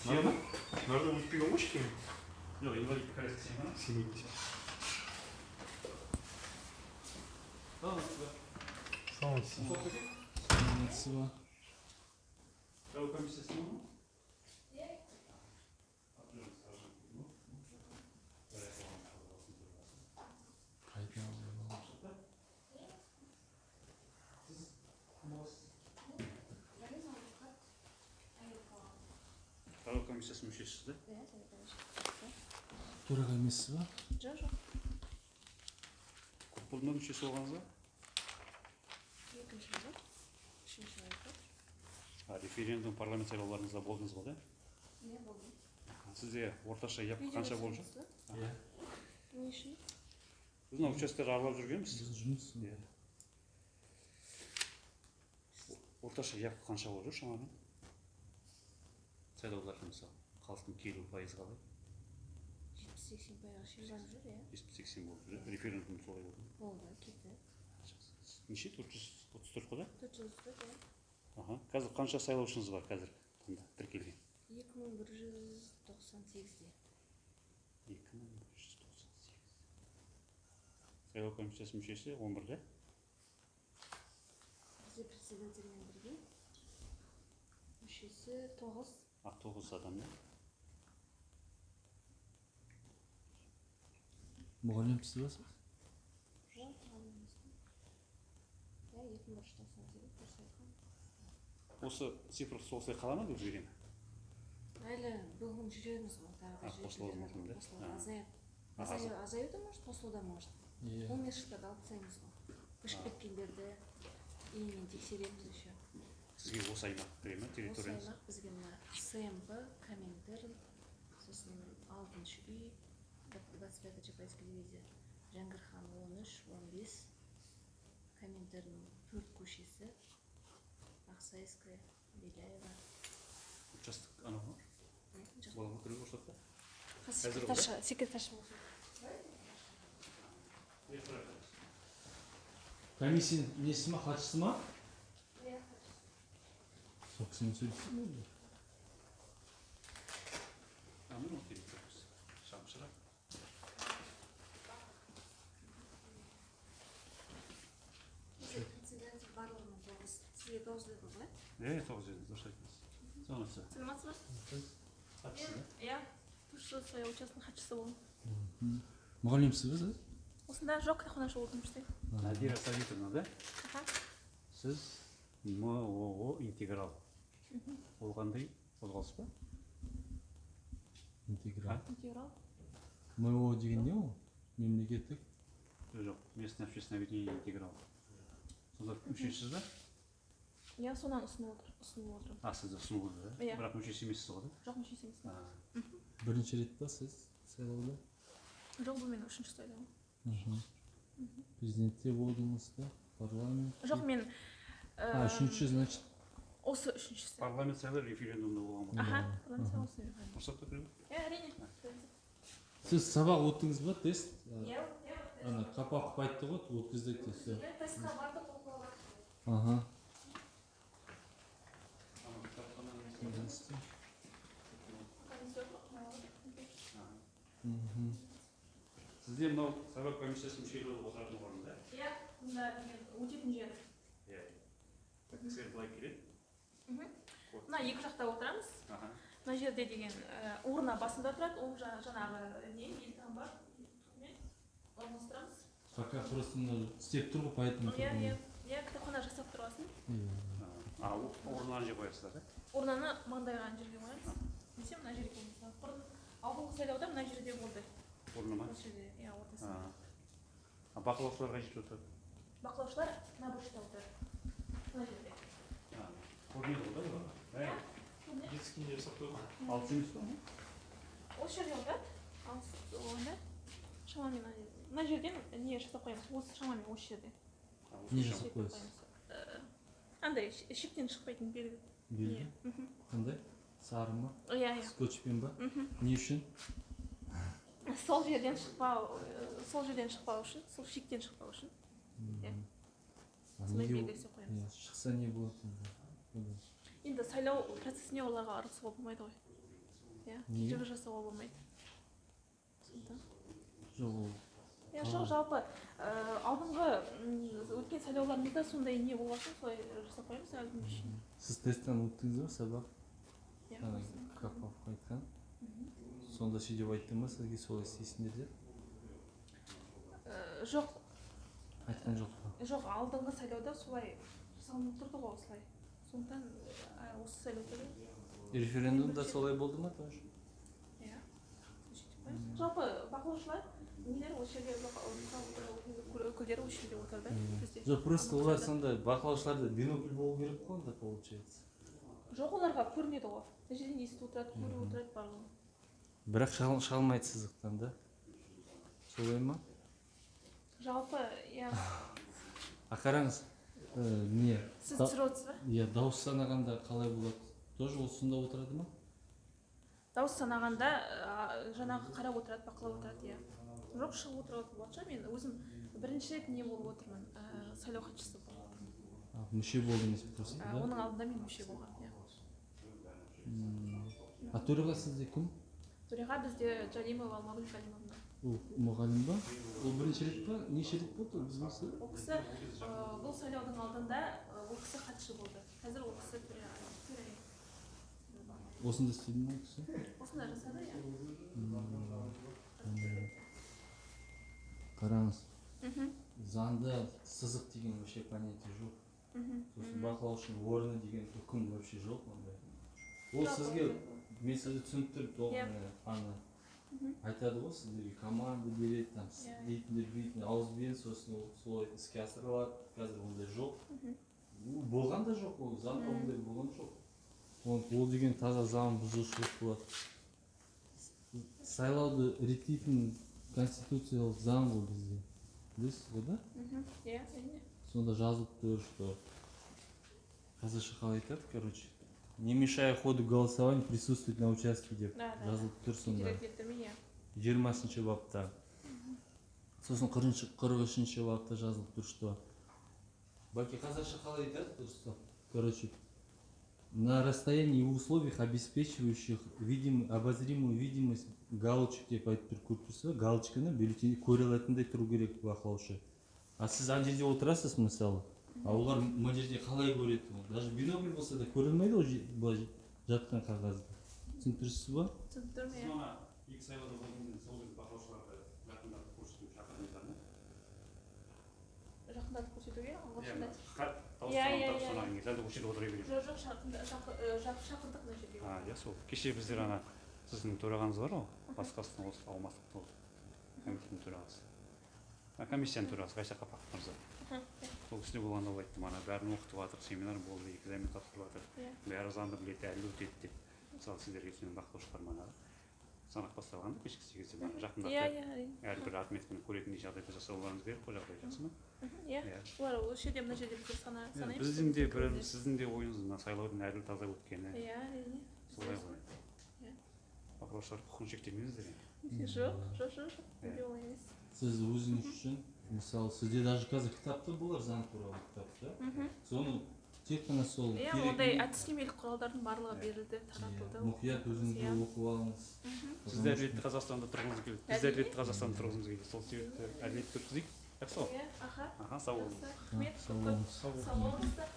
Сен Нарда өтпеген ғой ештеңе. Жоқ, инвалид коляска сен ма? Сенейді. Саламатсыз ба? Саламатсыз ба? Сайлау комиссиясы ма? Қайда ол? Сайлау комиссиясының мүшесісіз да? Төраға емессіз ба? Жоқ, жоқ. Көп болды ма мүшесі болғаныңызға? Екінші жыл. Үшінші жыл айтып. А, референдум, парламент сайлауларыңызда болдыңыз ғой, да? Иә, болдым. Сізде орташа явка қанша болып жүр? Иә. Не үшін? Біз мына учаскелерді аралап жүргенбіз. Біздің жұмыс. Иә. Орташа явка қанша болып жүр шамамен? Сайлауларға, мысалы, халықтың келу пайызы қалай? 70-80 пайызға шейін барып жүр, иә. 70-80 болып жүр. Референдум солай болды ма? Болды, кетті. Жақсы. Неше? 434 қой, да? 434, иә. Аха. Қазір қанша сайлаушыңыз бар қазір таңда тіркелген? 2198-де. 2198. Сайлау комиссиясы мүшесі 11-де. Бізде председательмен бірге мүшесі 9. А, 9 адам, да? Мұғалімсіз ба сіз? Жоқ, мұғалім емеспін. Иә, 2198, дұрыс айтқан. Осы цифр солай қала ма, өзгере ме? Әлі бүгін жүреміз ғой, тағы да А, қосылуы мүмкін, да? Қосылуы А. азаяды. А, Азаю да может, қосылу да может. Иә. Умершийлерді алып тастаймыз ғой. Көшіп кеткендерді иімен тексереміз еще. Сізге осы аймақ кіре ме, Осы территорияңыз? аймақ бізге мына СМП, Коминтерн, сосын алтыншы үй, 25-я Чапаевская дивизия, Жәңгір хан 13, 15, Коминтерн төрт көшесі, Ақсайская, Беляева. Участок анау ма? Жоқ. Бола ма, кіруге рұқсат па? Қазір Қазір ғой, секретарша болсын. Комиссия несі ма, хатшысы ма? Иә. Сол кісімен сөйлессем болды. А, міне, ол территориясы. Шамшырақ. Бізде председатель барлығының 9. Сізге 9 дедім ғой? Иә, 9 дедіңіз, дұрыс айттыңыз. Саламатсыз ба? Саламатсыз ба? Хатшысы, да? Иә, тушы сайлау учаскесінің хатшысы болдым. Мұғалімсіз ба сіз? Осында жоқ, кітапханашы болып жұмыс істеймін. Надира Савитовна, да? Аха. Сіз МОО «Интеграл». Ол қандай қозғалыс па? Интеграл. Интеграл. МО деген не ол? Мемлекеттік? Жоқ, местное общественное объединение «Интеграл». Сонда мүшесіз ба? Иә, сонан ұсынып отыр, ұсынып отырмын. А, сіз ұсынып отыр, да? Иә. Бірақ мүшесі емессіз ғой, да? Жоқ, мүшесі емеспін. А, Бірінші рет па сіз сайлауда? Жоқ, бұл менің үшінші сайлауым. Президентте болдыңыз да, парламент. Жоқ, мен А, үшінші, значит. Осы үшіншісі. Парламент сайлау референдумда болған ғой. Аха, парламент сайлауы осы референдум. Рұқсат па кіруге? Иә, әрине. Сіз сабақ өттіңіз ба, тест? Иә, иә. Ана Қапақов айтты ғой, өткіздік тестті. Иә, тестқа бардық, оқуға бардық. Аха. Ана кітапхана Комиссия. Комиссия оқып, Мгм. Сізде мынау сайлау комиссиясы мүшелері отыратын орын, да? Иә, мында деген өтетін жер. Иә. Кісілер былай келеді. Мына екі жақта отырамыз. Аха. Мына жерде деген урна басында тұрады, оң жаңағы не, елтаңба мен орналастырамыз. Пока просто мына істеп тұр ғой, поэтому. Иә, иә. Иә, кітапхана жасап тұрғасын. Иә. А, орнын ана жерге қоясыздар, да? Урнаны маңдайға ана жерге қоямыз. Немесе мына жерге қоямыз. Бұрын алдыңғы сайлауда мына жерде болды. Орны ма? Осы жерде, иә, ортасында. А, бақылаушылар қай жерде отырады? Бақылаушылар мына бұрышта отырады. Мына жерде. А, көрінеді ғой, да, олар? Иә. Детский не жасап қойған. Алыс емес па? Осы жерде отырады. Алыс болғанда шамамен мына жерде. Мына жерден не жасап қоямыз? Осы шамамен осы жерде. А, осы Не шам- жасап қоясыз? Андай шектен шықпайтын белгі. Белгі? Қандай? Сары ма? Иә, иә. Скотчпен ба? Не үшін? Сол жерден шықпау, сол жерден шықпау үшін, сол шектен шықпау үшін. Иә. А Сондай неге белгі істеп қоямыз. Иә, шықса не болады енді? Одан. Енді сайлау процесіне оларға араласуға болмайды ғой. Иә, Неге? кедергі жасауға болмайды. Сондықтан. Жоқ, ол Иә, жоқ, жалпы алдыңғы өткен сайлауларымызда сондай не болған соң, солай жасап қоямыз әлі күнге шейін. Сіз тесттен өттіңіз ба, сабақ? Иә. Ана Осы. Қаппов айтқан. Сонда сөйтіп айтты ма сізге, солай істейсіңдер деп? Жоқ. Айтқан жоқ па? Жоқ, алдыңғы сайлауда солай жасалынып тұрды ғой, осылай. Сондықтан осы сайлауда да. Референдумда солай болды ма тоже? Иә, сөйтіп қоямыз. Жалпы бақылаушылар нелер осы жерге, өкілдері осы жерде отырды бізде. Жоқ, просто Анау олар сайлауда. сонда бақылаушыларда бинокль болу керек қой онда, получается. Жоқ, оларға көрінеді ғой, мына жерден естіп отырады, көріп отырады барлығын. Бірақ шыға алмайды сызықтан да, солай ма? Жалпы, иә. А қараңыз, не Сіз түсіріп отырсыз ба? Иә, дауыс санағанда қалай болады? Тоже осында отырады ма? Дауыс санағанда жаңағы қарап отырады, бақылап отырады, иә. Жоқ, шығып отыратын болатын шығар. Мен өзім бірінші рет не болып отырмын, сайлау хатшысы болып отырмын. А, мүше болдыңыз просто? Да. Оның алдында мен мүше болғанмын, иә. А төраға сізде кім? Төраға бізде Джалимова Алмагүл Джалимовна. Ол мұғалім ба? Ол бірінші рет па, неше рет болды ол біздің кісі? Ол кісі бұл сайлаудың алдында ол кісі хатшы болды, қазір ол кісі төрайым. Осында істейді ма ол кісі? Осында жасады, иә. Қараңыз, заңда сызық деген вообще понятие жоқ. Сосын бақылаушының орны деген үкім вообще жоқ ондай. Ол Жалпы сізге ондай. Мен сізді түсініп тұрмын. Иә. Ана айтады ғой сіздерге, команда береді там, дейтіндер, бүйтін ауызбен, сосын ол солай іске асырылады. Қазір ондай жоқ. Ол болған да жоқ, ол заңда ондай болған жоқ. Ол деген таза заң бұзушылық болады. Сайлауды реттейтін конституциялық заң ғой бізде, білесіз ғой да? Иә, әрине. Сонда жазылып тұр, что, қазақша қалай айтады, короче, не мешая ходу голосования присутствовать на участке деп Да. жазылып тұр сонда. Кедергі келтірмей, иә. 20-бапта. Сосын 43-бапта жазылып тұр, что, бәке, қазақша қалай айтады дұрыстап, короче, на расстоянии и в условиях, обеспечивающих обозримую видимость галочек деп айтып тұр. Көріп тұрсыз ба, галочканы бюллетеньде көре алатындай тұру керек бақылаушы. А сіз ана жерде отырасыз, мысалы, а олар мына жерде қалай көреді? Ол даже бинокль болса да көре алмайды ғой былай жатқан қағазды. Түсініп тұрсыз ба? Түсініп тұрмын. Сіз Иә. ана екі сайлауда болған кезде, сол кезде бақылаушыларды жақындатып көрсетуге шақырдыңыздар ма? Жақындатып көрсетуге алғашында. Дауыс Иә, санап, иә, дауыс иә. санаған кезде әлде осы жерде отыра беремін? Жоқ, шақырдық мына жерге. А, иә, сол кеше біздер ана сіздің төрағаңыз бар ғой, басқасының, осы аумақтық комитеттің төрағасы, комиссияның төрағасы Ғайша Қапақов мырза. Сол кісіде болғанда ол айтты: мана бәрін оқытып жатыр, семинар болды, экзамен тапсырып жатыр, Иә. бәрі заңды біледі, әділ өтеді деп. Мысалы, сіздерге сенің бақылаушылар мана санақ басталғанда кешкі 8-де мана жақындатып Иә, әрине. әрбір отметканы көретіндей жағдайда жасауларыңыз керек қой. Жағдай жақсы ма? Иә. Иә. Олар осы жерде, мына жерде біздер санаймыз. Біздің де бір, сіздің де ойыңыз мына сайлаудың әділ, таза өткені. Иә, әрине. Солай ғой. Иә. Бақылаушылар құқығын шектемеңіздер енді. Жоқ, Иә. ондай олай емес. Сіз өзіңіз үшін, мысалы, сізде даже қазір кітапта болар, заң туралы кітап та, соны тек қана сол Иә, керек. ондай әдістемелік құралдардың барлығы Иә. берілді, таратылды. Мұқият өзіңіз Иә. оқып алыңыз. Сіз де әділетті Қазақстанда тұрғыңыз келеді, біз де Әрине. әділетті Қазақстанда тұрғымыз келеді. Сол себепті әділетті өткізейік, жақсы ғой? Иә, аха. Аха, сау болыңыз. Жақсы, рахмет. Сау Көп болыңыз. көп. Сау болыңыздар.